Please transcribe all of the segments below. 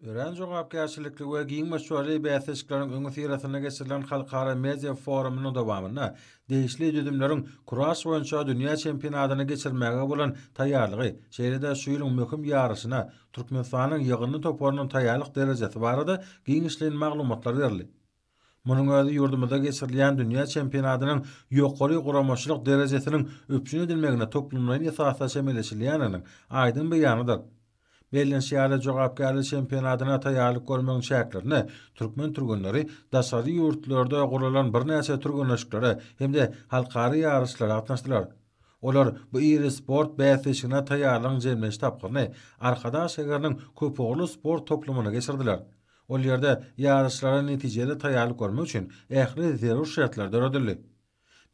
Örän jogapkärçilikli we giň möçberli bäsleşikleriň öňüsyrasynda geçirilen halkara media forumynyň dowamynda degişli düzümleriň kuraş boýunça dünýä çempionatyny geçirmäge bolan taýýarlygy, şeýle-de şu ýylyň möhüm ýaryşyna Türkmenistanyň ýygyndy toparynyň taýýarlyk derejesi barada giňişleýin maglumatlar berildi. Munuň özi ýurdumyzda geçirilýän dünýä çempionatynyň ýokary guramaçylyk derejesiniň üpjün edilmegine toplumlaýyn esasda çemeleşilýändiginiň aýdyň beýanydyr. Bellenişi ýaly, jogapkärli çempionatyna taýýarlyk görmegiň çäklerinde türkmen türgenleri daşary ýurtlarda guralan birnäçe türgenleşiklere hem-de halkara ýaryşlara gatnaşdylar. Olar bu iri sport bäsleşigine taýýarlygyň jemleýji tapgyryny Arkadag şäheriniň köpugurly sport toplumynda geçirdiler. Ol ýerde ýaryşlara netijeli taýýarlyk görmek üçin ähli zerur şertler döredildi.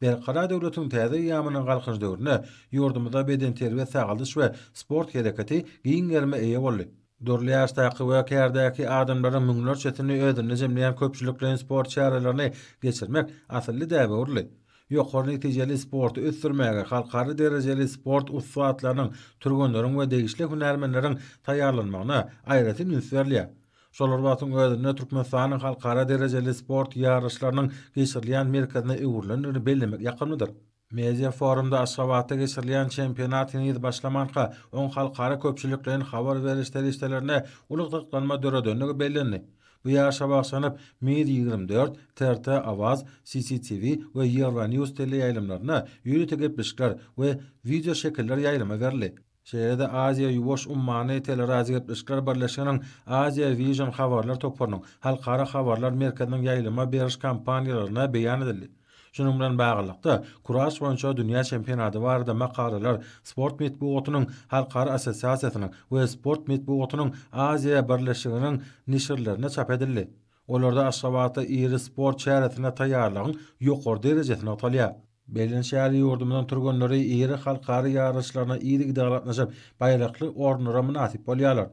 Berkarar döwletiň täze eýýamynyň Galkynyş döwründe ýurdumyzda bedenterbiýe-sagaldyş we sport hereketi giň gerime eýe boldy. Dürli ýaşdaky we kärdäki adamlaryň müňlerçesini özünde jemleýän köpçülikleýin sport çärelerini geçirmek asylly däbe öwrüldi. Ýokary netijeli sporty ösdürmäge halkara derejeli sport ussatlarynyň, türgenleriň we degişli hünärmenleriň taýýarlanmagyna aýratyn üns berilýär. Şol bir wagtyň özünde Türkmenistanyň halkara derejeli sport ýaryşlarynyň geçirilýän merkezine öwrülendigini bellemek ýakymlydyr. Media forumda Aşgabatda geçirilýän çempionat heniz başlamanka, oň halkara köpçülikleýin habar beriş serişdelerinde uly gyzyklanma döredendigi bellendi. Bu ýaryşa bagyşlanyp, Mir 24, TRT Awaz, CCTV we Euronews teleýaýlymlarynda ýörite gepleşikler we wideoşekiller ýaýlyma berildi. Şeýle-de Aziýa-Ýuwaş ummany teleradiogepleşikler birleşiginiň Aziýa Vision habarlar toparynyň Halkara habarlar merkeziniň ýaýlyma beriş kampaniýalarynda beýan edildi. Şunuň bilen baglylykda, kuraş boýunça dünýä çempionaty barada makalalar Sport metbugatynyň halkara assosiasiýasynyň we Sport metbugatynyň Aziýa birleşiginiň neşirlerinde çap edildi. Olarda Aşgabatda iri sport çäresine taýýarlygyň ýokary derejesi nygtalýar. Bellenişi ýaly, ýurdumyzyň türgenleri iri halkara ýaryşlaryna yzygiderli gatnaşyp, baýrakly orunlara mynasyp bolýarlar.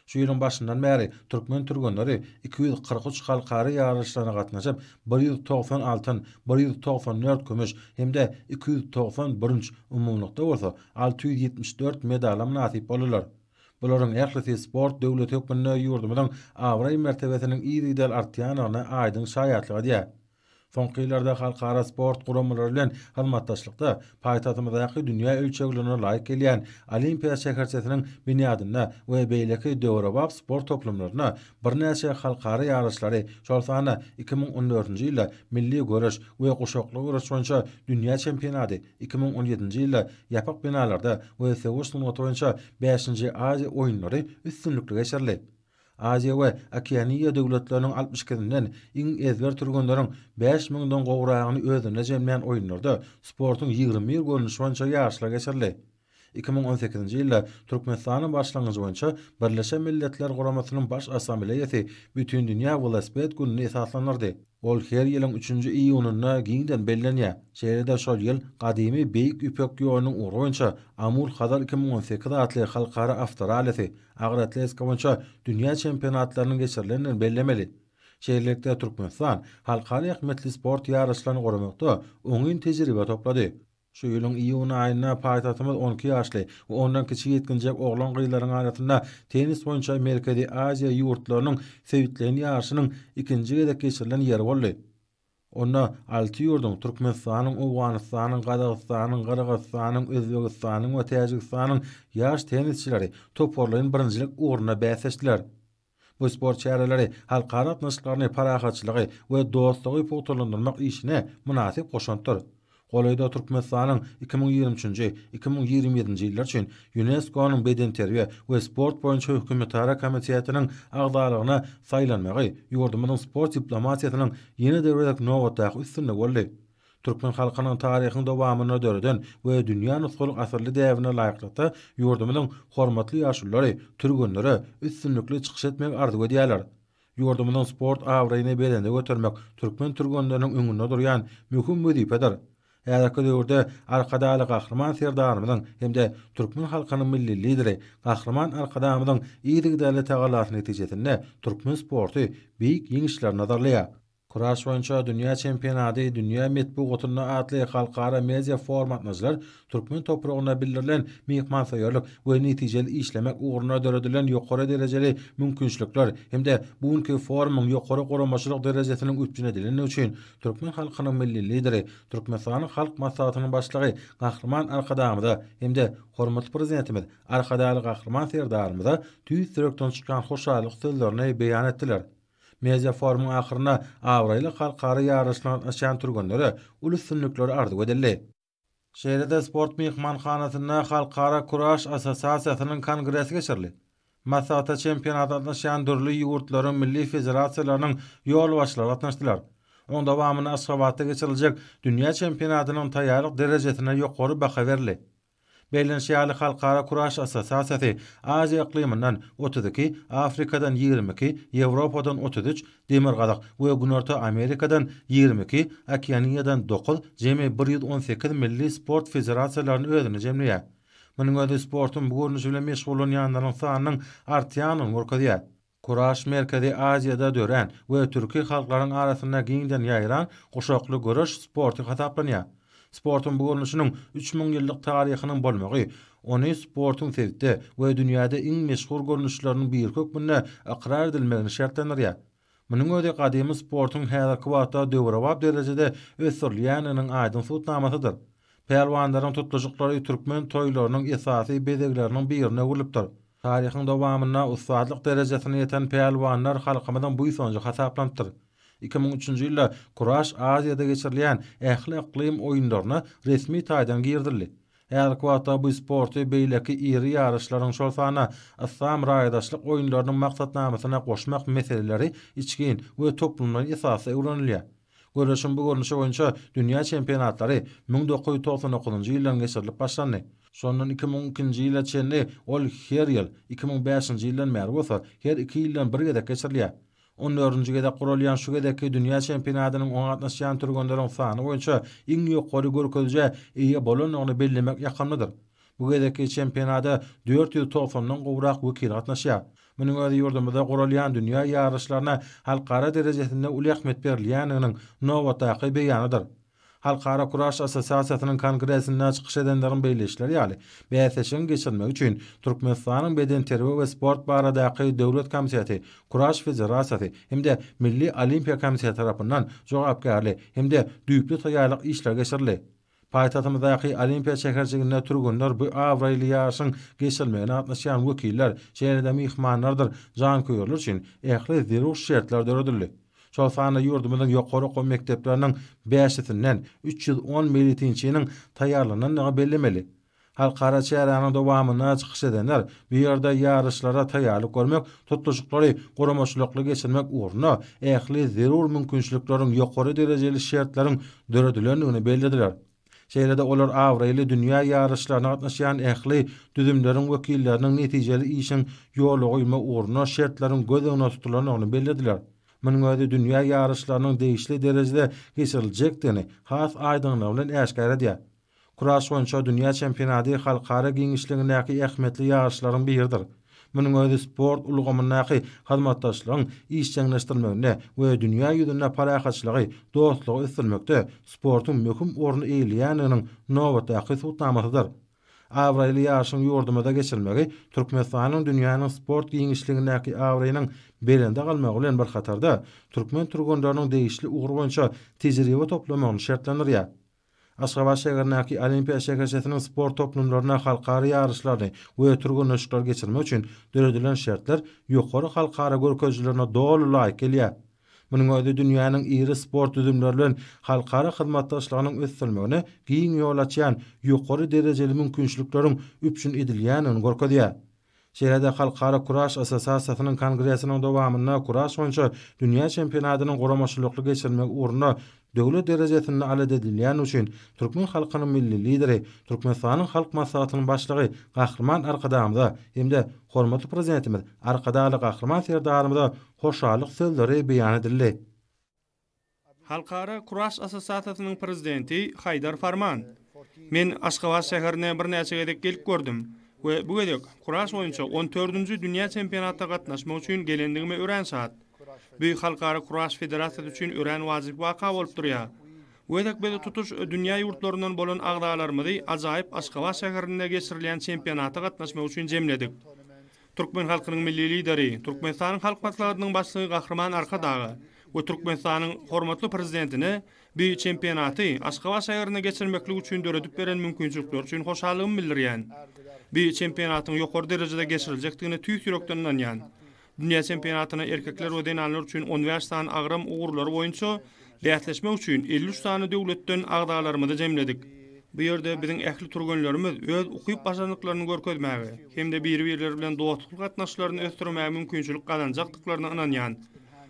Şu ýylyň başyndan bäri türkmen türgenleri 243 halkara ýaryşlaryna gatnaşyp, 190 altyn, 194 kümüş hem-de 290 bürünç, umumylykda bolsa 674 medala mynasyp boldular. Bularyň ählisi sport döwleti hökmünde ýurdumyzyň abraý-mertebesiniň yzygiderli artýandygyna aýdyň şaýatlyk edýär. Soňky ýyllarda halkara sport guramalary bilen hyzmatdaşlykda paýtagtymyzdaky dünýä ölçeglerine laýyk gelýän Olimpiýa şäherçesiniň binýadynda we beýleki döwrebap sport toplumlarynda birnäçe halkara ýaryşlary, şol sanda 2014-nji ýylda milli göreş we guşakly göreş boýunça dünýä çempionady, 2017-nji ýylda ýapyk binalarda we söweş sungaty boýunça bäşinji Aziýa oýunlary üstünlikli geçirildi. Aziýa we Okeaniýa döwletleriniň 62-sinden iň ezber türgenleriň bäş müňden gowragyny özünde jemlän oýunlarda sportuň 21 görnüşi boýunça ýaryşlar geçirildi. 2018-nji ýylda Türkmenistanyň başlangyjy boýunça Birleşen Milletler Guramasynyň Baş Assambleýasy Bütindünýä welosiped gününi esaslandyrdy. Ol her ýylyň üçünji iýunynda giňden bellenýär. Şeýle-de şol ýyl gadymy Beýik Ýüpek ýolunyň ugry boýunça Amur-Hazar 2018 atly halkara awtorallisi, agyr atletika boýunça dünýä çempionatlarynyň geçirilendigini bellemeli. Şeýlelikde, Türkmenistan halkara ähmiýetli sport ýaryşlaryny guramakda oňyn tejribe toplady. Şu ýylyň iýun aýynda paýtagtymyz 12 ýaşly we ondan kiçi ýetginjek oglan-gyzlaryň arasynda tennis boýunça Merkezi Aziýa ýurtlarynyň sebitleýin ýaryşynyň ikinji gezek geçirilen ýeri boldy. Onda alty ýurduň, Türkmenistanyň, Owganystanyň, Gazagystanyň, Gyrgyzystanyň, Özbegistanyň we Täjigistanyň ýaş tennisçileri toparlaýyn birinjilik ugrunda bäsleşdiler. Bu sport çäreleri halkara gatnaşyklaryny, parahatçylygy we dostlugy pugtalandyrmak işine mynasyp goşantdyr. Golaýda Türkmenistanyň 2023-nji, 2027-nji ýyllar üçin ÝUNESKO-nyň Bedenterbiýe we sport boýunça hökümetara komitetiniň agzalygyna saýlanmagy ýurdumyzyň sport diplomatiýasynyň ýene-de bir gezek nobatdaky üstünligi boldy. Türkmen halkynyň taryhyň dowamynda döreden we dünýä nusgalyk asylly däbine laýyklykda ýurdumyzyň hormatly ýaşululary türgenlere üstünlikli çykyş etmegi arzuw edýärler. Ýurdumyzyň sport abraýyny belende götermek türkmen türgenleriniň öňünde durýan möhüm wezipedir. Häzirki döwürde Arkadagly Gahryman Serdarymyzyň hem-de türkmen halkynyň Milli Lideri Gahryman Arkadagymyzyň yzygiderli tagallasy netijesinde türkmen sporty beýik ýeňişleri nazarlaýar. Kuraş boýunça dünýä çempionady dünýä metbugatynda atly halkara media forum gatnaşyjylar türkmen topragyna bildirilen myhmansöýerlik we netijeli işlemek ugrunda döredilen ýokary derejeli mümkinçilikler hem-de bu günki forumyň ýokary guramaçylyk derejesiniň üpjün edilendigi üçin türkmen halkynyň Milli Lideri, Türkmenistanyň Halk Maslahatynyň Başlygy Gahryman Arkadagymyza hem-de hormatly Prezidentimiz Arkadagly Gahryman Serdarymyza tüýs ýürekden çykýan hoşallyk sözlerini beýan etdiler. Media forumyň ahyrynda abraýly halkara ýaryşyna gatnaşýan türgenlere uly üstünlikler arzuw edildi. Şeýle-de sport myhmanhanasynda Halkara kuraş assosiasiýasynyň kongresi geçirildi. Maslahata çempionata gatnaşýan dürli ýurtlaryň milli federasiýalarynyň ýolbaşçylary gatnaşdylar. Oň dowamynda Aşgabatda geçiriljek dünýä çempionatynyň taýýarlyk derejesine ýokary baha berildi. Bellenişi ýaly, Halkara kuraş assosiasiýasy Aziýa yklymyndan 32, Afrikadan 22, Ýewropadan 33, Demirgazyk we Günorta Amerikadan 22, Okeaniýadan dokuz, jemi 118 milli sport federasiýalaryny özünde jemleýär. Munuň özi sportuň bu görnüşi bilen meşgullanýanlaryň sanynyň artýandygyny görkezýär. Kuraş Merkezi Aziýada dörän we türki halklaryň arasynda giňden ýaýran guşakly göreş sporty hasaplanýar. Sportuň bu görnüşiniň 3000 ýyllyk taryhynyň bolmagy, ony sportuň sebitde we dünýäde iň meşhur görnüşleriniň biri hökmünde ykrar edilmegini şertlendirýär. Munuň özi gadymy sportuň häzirki wagtda döwrebap derejede ösdürilýändiginiň aýdyň subutnamasydyr. Pälwanlaryň tutluşyklary türkmen toýlarynyň esasy bezegleriniň birine öwrülipdir. Taryhyň dowamynda ussatlyk derejesine ýeten pälwanlar halkymyzyň buýsanjy hasaplanypdyr. 2003-nji ýylda kuraş Aziýada geçirilýän ähli yklym oýunlaryna resmi taýdan girizildi. Häzirki wagtda bu sporty beýleki iri ýaryşlaryň, şol sanda Yslam raýdaşlyk oýunlarynyň maksatnamasyna goşmak meseleleri içgin we toplumlaýyn esasda öwrenilýär. Göreşiň bu görnüşi boýunça dünýä çempionatlary 1999-njy ýyldan geçirilip başlandy. Şondan 2002-nji ýyla çenli ol her ýyl, 2005-nji ýyldan bäri bolsa her iki ýyldan bir gezek geçirilýär. On dördünji gezek guralýan şu gezekki dünýä çempionatynyň oňa gatnaşýan türgenleriň sany boýunça iň ýokary görkezijä eýe bolandygyny bellemek ýakymlydyr. Bu gezekki çempionata 490-dan gowrak wekil gatnaşýar. Munuň özi ýurdumyzda guralýan dünýä ýaryşlaryna halkara derejesinde uly ähmiýet berilýändiginiň nobatdaky beýanydyr. Halkara kuraş assosiasiýasynyň kongresinde çykyş edenleriň belleýişleri ýaly, bäsleşigiň geçirilmegi üçin Türkmenistanyň Bedenterbiýe we sport baradaky döwlet komiteti, Kuraş federasiýasy hem-de Milli olimpiýa komiteti tarapyndan jogapkärli hem-de düýpli taýýarlyk işleri geçirildi. Paýtagtymyzdaky Olimpiýa şäherjiginde türgenler bu abraýly ýaryşyň geçirilmegine gatnaşýan wekiller, şeýle-de myhmanlardyr janköýerler üçin ähli zerur şertler döredildi. Şol sanda ýurdumyzyň ýokary okuw mekdepleriniň bäşisinden 310 meýletinçiniň taýýarlanandygy bellemeli. Halkara çäräniň dowamynda çykyş edenler bu ýerde ýaryşlara taýýarlyk görmek, tutluşyklary guramaçylykly geçirmek ugrunda ähli zerur mümkinçilikleriň, ýokary derejeli şertleriň döredilendigini bellediler. Şeýle-de olar abraýly dünýä ýaryşlaryna gatnaşýan ähli düzümleriň wekilleriniň netijeli işiň ýola goýulmagy ugrunda şertleriň göz öňünde tutulandygyny bellediler. Munuň özi dünýä ýaryşlarynyň degişli derejede geçiriljekdigini has aýdyňlygy bilen äşgär edýär. Kuraş boýunça dünýä çempionady halkara giňişligindäki ähmiýetli ýaryşlaryň biridir. Munuň özi sport ulgamyndaky hyzmatdaşlygyň işjeňleşdirilmeginde we dünýä ýüzünde parahatçylygy, dostlugy ösdürmekde sportuň möhüm orny eýeleýändiginiň nobatdaky subutnamasydyr. Abraýly ýaryşyň ýurdumyzda geçirilmegi Türkmenistanyň dünýäniň sport giňişligindäki abraýynyň belende galmagy bilen bir hatarda, türkmen türgenleriniň degişli ugur boýunça tejribe toplamagyny şertlendirýär. Aşgabat şäherindäki Olimpiýa şäherçesiniň sport toplumlarynda halkara ýaryşlaryny we türgenleşikleri geçirmek üçin döredilen şertler ýokary halkara görkezijilerine doly laýyk gelýär. Munuň özi dünýäniň iri sport düzümleri bilen halkara hyzmatdaşlygynyň ösdürilmegine giň ýol açýan ýokary derejeli mümkinçilikleriň üpjün edilýändigini görkezýär. Şeýle-de Halkara kuraş assosiasiýasynyň kongresiniň dowamynda kuraş boýunça dünýä çempionatynyň guramaçylykly geçirilmegi ugrunda döwlet derejesinde alada edilýäni üçin türkmen halkynyň Milli Lideri, Türkmenistanyň Halk Maslahatynyň Başlygy Gahryman Arkadagymyza hem-de hormatly Prezidentimiz Arkadagly Gahryman Serdarymyza hoşallyk sözleri beýan edildi. Halkara kuraş assosiasiýasynyň prezidenti Haýdar Farman, Men Aşgabat şäherine birnäçe gezek gelip gördüm we bu gezek kuraş boýunça on dördünji dünýä çempionatyna gatnaşmak üçin gelendigime örän şat. Bu Halkara Kuraş federasiýasy üçin örän wajyp waka bolup durýar. Bu gezek biz tutuş dünýä ýurtlaryndan bolan agzalarymyzy ajaýyp Aşgabat şäherinde geçirilýän çempionata gatnaşmak üçin jemledik. Türkmen halkynyň Milli Lideri, Türkmenistanyň Halk Maslahatynyň Başlygy Gahryman Arkadaga we Türkmenistanyň hormatly Prezidentine bu çempionaty Aşgabat şäherinde geçirmeklik üçin döredip beren mümkinçilikleri üçin hoşallygymy bildirýän. Bu çempionatyň ýokary derejede geçiriljekdigine tüýs ýürekden ynanýan. Dünýä çempionatyna erkekler we zenanlar üçin 15 sany agram ugurlary boýunça bäsleşmek üçin 53 sany döwletden agzalarymyzy jemledik. Bu ýerde biziň ähli türgenlerimiz öz ukyp-başarnyklaryny görkezmäge hem-de biri-birleri bilen dostlukly gatnaşyklaryny ösdürmäge mümkinçilik gazanjakdyklaryna ynanýan.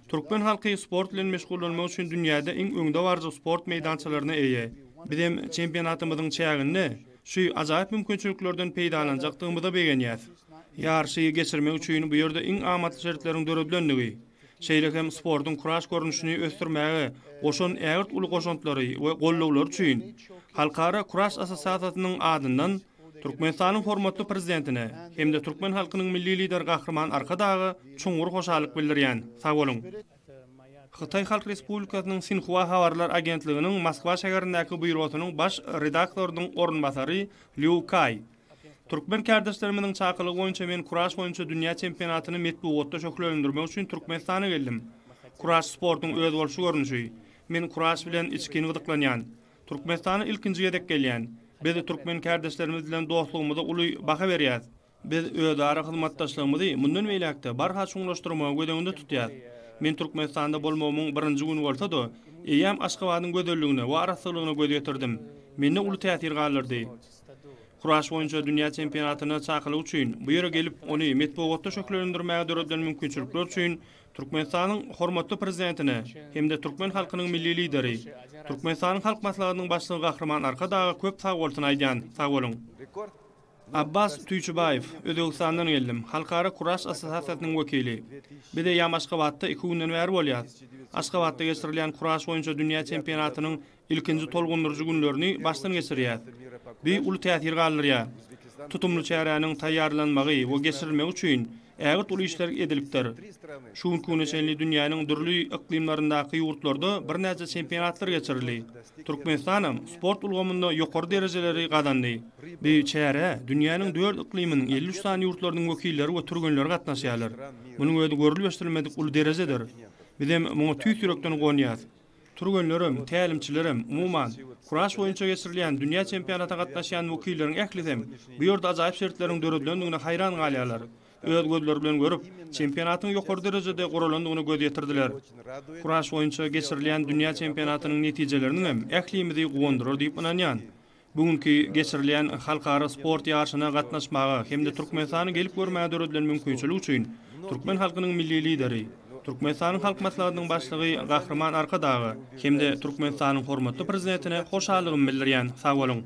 Türkmen halky sport bilen meşgullanmak üçin dünýäde iň öňdebaryjy sport meýdançalaryna eýe. Bizem çempionatymyzyň çäginde şu ajaýyp mümkinçiliklerden peýdalanjakdygymyza begenýäs. Ýaryşy geçirmek üçin bu ýerde iň amatly şertleriň döredilendigi, şeýle hem sportuň kuraş görnüşini ösdürmäge goşan ägirt uly goşantlary we gollawlary üçin Halkara kuraş assosiasiýasynyň adyndan Türkmenistanyň hormatly Prezidentine hem-de türkmen halkynyň Milli Lideri Gahryman Arkadaga çuňňur hoşallyk bildirýän. Sag boluň! Hytaý Halk Respublikasynyň Sinhua habarlar agentliginiň Moskwa şäherindäki býurosynyň baş redaktorynyň orunbasary Lýu Kaý. Türkmen kärdeşlerimiziň çakylygy boýunça men kuraş boýunça dünýä çempionatyny metbugatda şöhlelendirmek üçin Türkmenistana geldim. Kuraş sportuň özboluşly görnüşi. Men kuraş bilen içgin gyzyklanýan. Türkmenistana ilkinji gezek gelýän. Biz türkmen kärdeşlerimiz bilen dostlugymyza uly baha berýäs. Biz özara hyzmatdaşlygymyzy mundan beýläk-de barha çuňlaşdyrmagy göz öňünde tutýas. Men Türkmenistanda bolmagymyň birinji güni bolsa-da, eýýäm Aşgabadyň gözelligine we arassalygyna göz ýetirdim. Mende uly täsir galdyrdy. Kuraş boýunça dünýä çempionatyna çakylyk üçin bu ýere gelip, ony metbugatda şöhlelendirmäge döredilen mümkinçilikler üçin Türkmenistanyň hormatly Prezidentine hem-de türkmen halkynyň Milli Lideri, Türkmenistanyň Halk Maslahatynyň Başlygy Gahryman Arkadaga köp sagbolsun aýdýan. Sag boluň! Abbas Tüýçübaýew, Özbegistandan geldim. Halkara kuraş assosiasiýasynyň wekili. Biz eýýäm Aşgabatda iki günden bäri bolýas. Aşgabatda geçirilýän kuraş boýunça dünýä çempionatynyň ilkinji tolgundyryjy günlerini başdan geçirýäs. Bu uly täsir galdyrýar. Tutumly çäräniň taýýarlanmagy we geçirilmegi üçin ägirt uly işler edilipdir. Şu günki güne çenli dünýäniň dürli yklymlaryndaky ýurtlarda birnäçe çempionatlar geçirildi. Türkmenistanam sport ulgamynda ýokary derejeleri gazandy. Bu çärä dünýäniň dört yklymynyň 53 sany ýurtlarynyň wekilleri we türgenleri gatnaşýarlar. Munuň özi görlüp-eşidilmedik uly derejedir. Bizem muňa tüýs ýürekden guwanýas. Türgenlerem, tälimçilerem, umuman, kuraş boýunça geçirilýän dünýä çempionatyna gatnaşýan wekilleriň ählisem bu ýerde ajaýyp şertleriň döredilendigine haýran galýarlar. Öz gözleri bilen görüp, çempionatyň ýokary derejede guralandygyna göz ýetirdiler. Kuraş boýunça geçirilýän dünýä çempionatynyň netijeleriniňem ählimizi guwandyrar diýip ynanýan. Bu günki geçirilýän halkara sport ýaryşyna gatnaşmaga hem-de Türkmenistana gelip görmäge döredilen mümkinçilik üçin türkmen halkynyň Milli Lideri, Türkmenistanyň Halk Maslahatynyň Başlygy Gahryman Arkadaga hem-de Türkmenistanyň hormatly Prezidentine hoşallygymy bildirýän. Sag boluň!